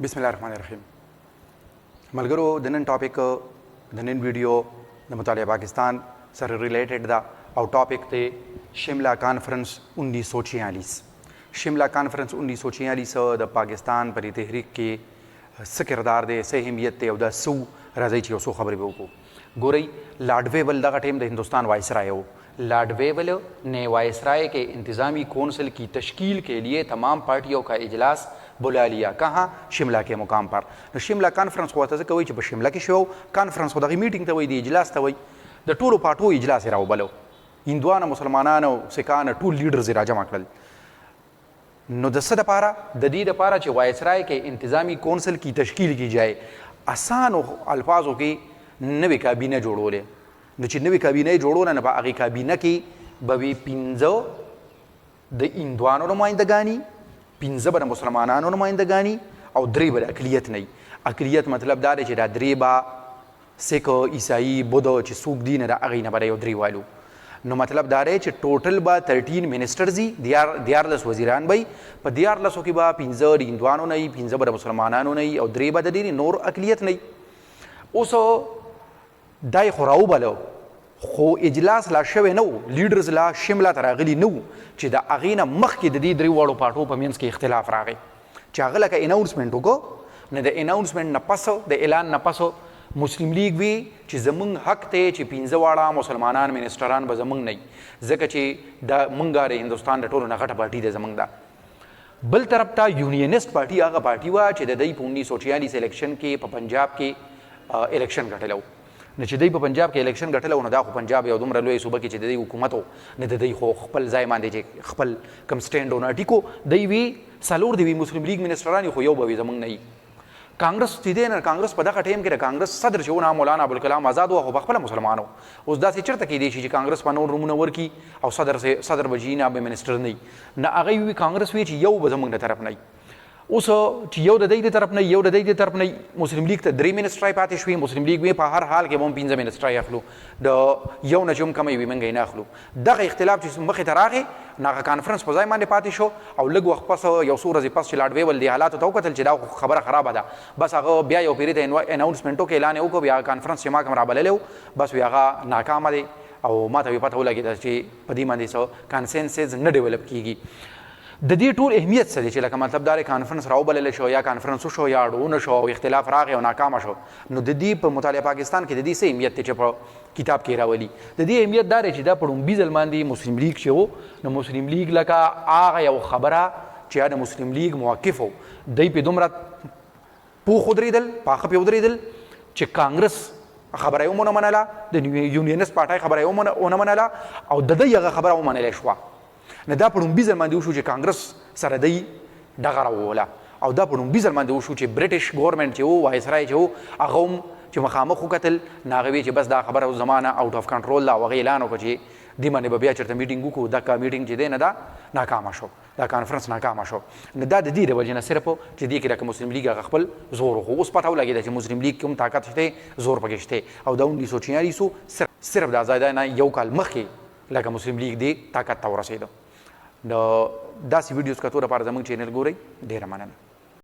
بسم الله الرحمن الرحیم. ملګرو، د نن ټاپک، د نن ویډیو د مطالعه پاکستان سره ریلیټډ ده او ټاپک دی شملا کانفرنس 1946. شملا کانفرنس 1946 د پاکستان پر تحریک کې څه کردار دی، څه اهمیت دی او دا څه؟ راځئ چې یو څو خبرې به وکړو. ګورئ، لارډ ویول دغه ټیم د هندوستان وایسرای و. لارڈ ویول نے وائسرائے کے انتظامی کونسل کی تشکیل کے لیے تمام پارٹیوں کا اجلاس بلا لیا. کہاں؟ شملہ کے مقام پر. نو شمله کانفرنس خو ته ځکه وایي چې په شمله کې شو. کانفرنس خو دغه میټینګ ته وایي، د اجلاس ته وایي. د ټولو پارټو اجلاس یې راوبلو، هندوانو، مسلمانانو، سکانو، ټول لیډرز یې راجمع کړل. نو د څه دپاره؟ د دې دپاره چې وایسرای کې انتظامی کونسل کی تشکیل کی جائے. اسانو الفاظو کې نوې کابینه جوړولې. نو چې نوې کابینه یې جوړوله، نو په هغې کابینه کې به وي پنځه د هندوانو نمایندګاني، پنځه به د مسلمانانو نمایندګاني او درې به د اقلیت نه. اقلیت مطلب دا دی چې دا درې به سکه، عیسائی، بود چې څوک دي نه، د هغې نه به یو درې والو. نو مطلب دا دی چې ټوټل به 13 منسټرز، 13 وزیران به. په 13 کې به پنځه د هندوانو نه، پنځه به د مسلمانانو نه او درې به د دې نور اقلیت نه. اوس دا یې خو راوبلو، خو اجلاس لا شوی نه و، لیډرز لا شمله ته راغلي نه وو چې د هغې نه مخکې د دې درې واړو پارټو په منځ کې اختلاف راغی. چې هغه لکه اناونسمنټ وکړو، نو د اناونسمنټ نه پس، د اعلان نه پس، مسلم لیګ وی چې زمونږ حق ته چې پنځه واړه مسلمانان منسټران به زمونږ نه، ځکه چې دا مونږه د هندوستان د ټولو نه غټه پارټي ده زمونږ ده. بل طرف ته یونینست پارټي هغه پارټي وه چې د دوی په 1946 الیکشن کې په پنجاب کې الیکشن ګټلی و. نو چې دوی په پنجاب کې الیکشن ګټلی و، نو دا خو پنجاب یو دومره لوی صوبه کې چې د دوی حکومت و، نو د دوی خو خپل ځای باندې چې خپل کم سټینډ و، نو ټیکو دوی وی څلور دی وی مسلم لیګ منسټران، خو یو به وي زمونږ نه. کانګرس چې دی نه، کانګرس په دغه ټیم کې د کانګرس صدر چې ونه مولانا ابوالکلام آزاد و، خو په خپله مسلمان و. اوس داسې چېرته کېدای شي چې کانګرس په نور نومونه ورکي او صدر به جي نه به منسټر نه؟ نه، هغه وی کانګرس وی چې یو به زمونږ د طرف نه. اوس چې یو د دې د طرف نه، یو د دې د طرف نه، مسلم لیگ ته درې منسټرای پاتې شوې. مسلم لیگ وی په هر حال کې به پنځه منسټرای اخلو، د یو نه چې هم کمې وي موږ یې نه اخلو. دغه اختلاف چې مخې ته راغی، نو هغه کانفرنس په ځای باندې پاتې شو. او لږ وخت پس، یو څو ورځې پس، چې لارډ ویول دې حالاتو ته وکتل چې دا خبره خرابه ده، بس هغه بیا یو پیری ته اناونسمنټ وکړ، اعلان یې وکړ. بیا کانفرنس چې ما کوم رابللی و، بس وی هغه ناکامه دی او ما ته یې پته ولګېده چې په دې باندې څه کانسنسس نه ډیولپ کیږي. د دې ټول اهمیت څه دی چې لکه مطلب دا کانفرنس راوبلل شو یا کانفرنس وشو یا ونه شو او اختلاف راغی او ناکام شو، نو د دې په مطالعه پاکستان کې د دې څه اهمیت دی چې په کتاب کې راولي؟ د دې اهمیت دا دی چې دا په لومبي ځل باندې مسلم لیګ چې وو، نو مسلم لیګ لکه هغه یو خبره چې د مسلم لیګ موقف وو، دی په دومره پوخ ودرېدل، پاخه پې ودرېدل چې کانګرس خبره یې ونه منله، د یونینست پارټۍ خبره یې ونه منله او د دوی هغه خبره ومنلی شوه. نو دا په لومبي ځل باندې وشو چې کانګرس سره دی ډغره ووله او دا په لومبي ځل باندې وشو چې برټش ګورنمنټ چې وو، وایسرای چې وو، هغه هم چې مخامخ وکتل، نو هغه وی چې بس دا خبره اوس زمانه اوټ اف کنټرول ده او هغه اعلان وکړ چې دې باندې به بیا چېرته میټینګ وکړو. دغه میټینګ چې دی نه، دا ناکامه شو، دا کانفرنس ناکامه شو. نو دا د دې د وجې نه صرف چې دې کې لکه مسلم لیګ هغه خپل زور، خو اوس پته ولګېده چې مسلم لیګ کوم طاقت شته، زور پکې شته او دا 1946 صرف د ازادۍ نه یو کال مخکې لکه مسلم لیګ دې طاقت ته ورسېده. د داسې ویډیوز کتو لپاره زموږ چینل ګورئ. ډېره مننه.